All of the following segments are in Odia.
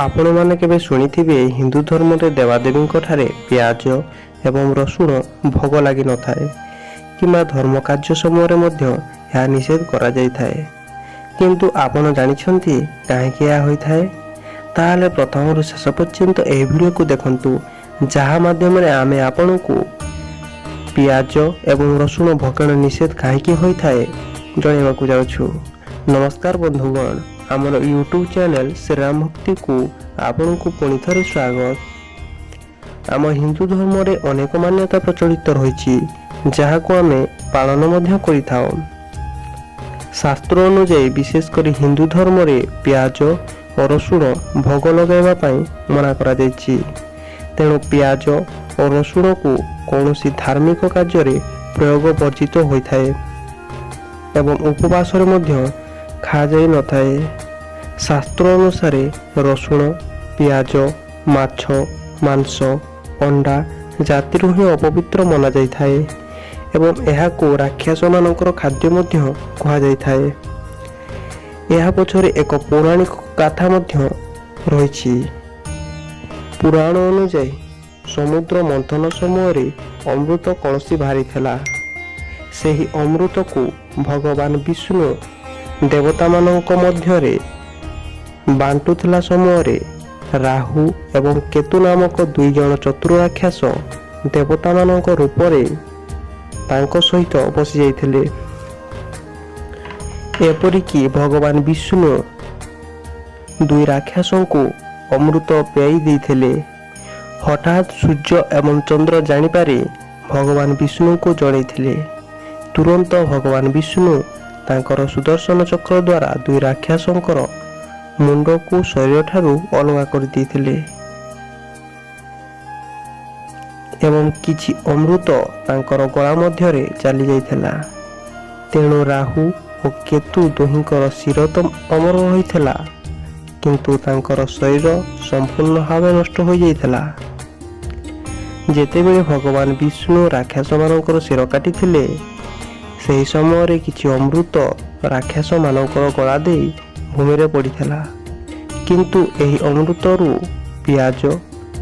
ଆପଣମାନେ କେବେ ଶୁଣିଥିବେ, ହିନ୍ଦୁ ଧର୍ମରେ ଦେବାଦେବୀଙ୍କ ଠାରେ ପିଆଜ ଏବଂ ରସୁଣ ଭୋଗ ଲାଗିନଥାଏ କିମ୍ବା ଧର୍ମ କାର୍ଯ୍ୟ ସମୟରେ ମଧ୍ୟ ଏହା ନିଷେଧ କରାଯାଇଥାଏ। କିନ୍ତୁ ଆପଣ ଜାଣିଛନ୍ତି କାହିଁକି ଏହା ହୋଇଥାଏ? ତାହେଲେ ପ୍ରଥମରୁ ଶେଷ ପର୍ଯ୍ୟନ୍ତ ଏହି ଭିଡ଼ିଓକୁ ଦେଖନ୍ତୁ, ଯାହା ମାଧ୍ୟମରେ ଆମେ ଆପଣଙ୍କୁ ପିଆଜ ଏବଂ ରସୁଣ ଭକ୍ଷଣ ନିଷେଧ କାହିଁକି ହୋଇଥାଏ ଜଣାଇବାକୁ ଯାଉଛୁ। ନମସ୍କାର ବନ୍ଧୁଗଣ, ଆମର ୟୁଟ୍ୟୁବ୍ ଚ୍ୟାନେଲ୍ ଶ୍ରୀରାମ ଭକ୍ତିକୁ ଆପଣଙ୍କୁ ପୁଣି ଥରେ ସ୍ୱାଗତ। ଆମ ହିନ୍ଦୁ ଧର୍ମରେ ଅନେକ ମାନ୍ୟତା ପ୍ରଚଳିତ ରହିଛି, ଯାହାକୁ ଆମେ ପାଳନ ମଧ୍ୟ କରିଥାଉ। ଶାସ୍ତ୍ର ଅନୁଯାୟୀ, ବିଶେଷ କରି ହିନ୍ଦୁ ଧର୍ମରେ ପିଆଜ ଓ ରସୁଣ ଭୋଗ ଲଗାଇବା ପାଇଁ ମନା କରାଯାଇଛି। ତେଣୁ ପିଆଜ ଓ ରସୁଣକୁ କୌଣସି ଧାର୍ମିକ କାର୍ଯ୍ୟରେ ପ୍ରୟୋଗ ବର୍ଜିତ ହୋଇଥାଏ ଏବଂ ଉପବାସରେ ମଧ୍ୟ ଖାଆଯାଇନଥାଏ। ଶାସ୍ତ୍ର ଅନୁସାରେ ରସୁଣ, ପିଆଜ, ମାଛ, ମାଂସ, ଅଣ୍ଡା ଜାତିରୁ ହିଁ ଅପବିତ୍ର ମନାଯାଇଥାଏ ଏବଂ ଏହାକୁ ରାକ୍ଷସମାନଙ୍କର ଖାଦ୍ୟ ମଧ୍ୟ କୁହାଯାଇଥାଏ। ଏହା ପଛରେ ଏକ ପୌରାଣିକ ଗାଥା ମଧ୍ୟ ରହିଛି। ପୁରାଣ ଅନୁଯାୟୀ, ସମୁଦ୍ର ମନ୍ଥନ ସମୟରେ ଅମୃତ କଳସୀ ବାହାରିଥିଲା। ସେହି ଅମୃତକୁ ଭଗବାନ ବିଷ୍ଣୁ ଦେବତାମାନଙ୍କ ମଧ୍ୟରେ ବାଣ୍ଟୁଥିଲା ସମୟରେ ରାହୁ ଏବଂ କେତୁ ନାମକ ଦୁଇ ଜଣ ଚତୁର ରାକ୍ଷସ ଦେବତାମାନଙ୍କ ରୂପରେ ତାଙ୍କ ସହିତ ବସିଯାଇଥିଲେ। ଏପରିକି ଭଗବାନ ବିଷ୍ଣୁ ଦୁଇ ରାକ୍ଷସଙ୍କୁ ଅମୃତ ପିଆଇ ଦେଇଥିଲେ। ହଠାତ୍ ସୂର୍ଯ୍ୟ ଏବଂ ଚନ୍ଦ୍ର ଜାଣିପାରି ଭଗବାନ ବିଷ୍ଣୁଙ୍କୁ ଜଣାଇଥିଲେ। ତୁରନ୍ତ ଭଗବାନ ବିଷ୍ଣୁ ତାଙ୍କର ସୁଦର୍ଶନ ଚକ୍ର ଦ୍ୱାରା ଦୁଇ ରାକ୍ଷସଙ୍କର ମୁଣ୍ଡକୁ ଶରୀରଠାରୁ ଅଲଗା କରିଦେଇଥିଲେ ଏବଂ କିଛି ଅମୃତ ତାଙ୍କର ଗଳା ମଧ୍ୟରେ ଚାଲି ଯାଇଥିଲା। ତେଣୁ ରାହୁ ଓ କେତୁ ଦୁହିଁଙ୍କର ଶିର ତ ଅମର ହୋଇଥିଲା, କିନ୍ତୁ ତାଙ୍କର ଶରୀର ସମ୍ପୂର୍ଣ୍ଣ ଭାବେ ନଷ୍ଟ ହୋଇଯାଇଥିଲା। ଯେତେବେଳେ ଭଗବାନ ବିଷ୍ଣୁ ରାକ୍ଷସମାନଙ୍କର ଶିର କାଟିଥିଲେ, ସେହି ସମୟରେ କିଛି ଅମୃତ ରାକ୍ଷସମାନଙ୍କର ଗଳା ଦେଇ ଭୂମିରେ ପଡ଼ିଥିଲା। କିନ୍ତୁ ଏହି ଅମୃତରୁ ପିଆଜ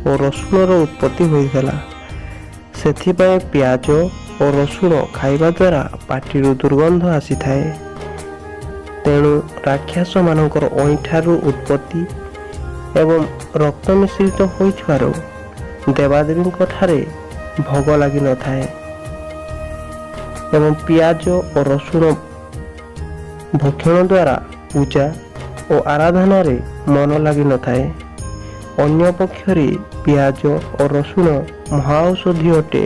ଓ ରସୁଣର ଉତ୍ପତ୍ତି ହୋଇଥିଲା। ସେଥିପାଇଁ ପିଆଜ ଓ ରସୁଣ ଖାଇବା ଦ୍ୱାରା ପାଟିରୁ ଦୁର୍ଗନ୍ଧ ଆସିଥାଏ। ତେଣୁ ରାକ୍ଷସମାନଙ୍କର ଅଇଁଠାରୁ ଉତ୍ପତ୍ତି ଏବଂ ରକ୍ତ ମିଶ୍ରିତ ହୋଇଥିବାରୁ ଦେବାଦେବୀଙ୍କ ଠାରେ ଭୋଗ ଲାଗିନଥାଏ ଏବଂ ପିଆଜ ଓ ରସୁଣ ଭକ୍ଷଣ ଦ୍ୱାରା ପୂଜା ଓ ଆରାଧନାରେ ମନ ଲାଗିନଥାଏ। ଅନ୍ୟ ପକ୍ଷରେ ପିଆଜ ଓ ରସୁଣ ମହାଔଷଧି ଅଟେ।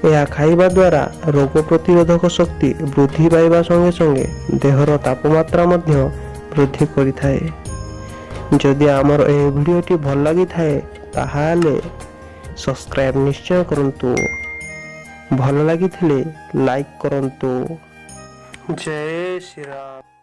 ଏହା ଖାଇବା ଦ୍ୱାରା ରୋଗ ପ୍ରତିରୋଧକ ଶକ୍ତି ବୃଦ୍ଧି ପାଇବା ସଙ୍ଗେ ସଙ୍ଗେ ଦେହର ତାପମାତ୍ରା ମଧ୍ୟ ବୃଦ୍ଧି କରିଥାଏ। ଯଦି ଆମର ଏହି ଭିଡ଼ିଓଟି ଭଲ ଲାଗିଥାଏ, ତାହେଲେ ସବସ୍କ୍ରାଇବ୍ ନିଶ୍ଚୟ କରନ୍ତୁ। ଭଲ ଲାଗିଥିଲେ ଲାଇକ୍ କରନ୍ତୁ। ଜୟ ଶ୍ରୀରାମ।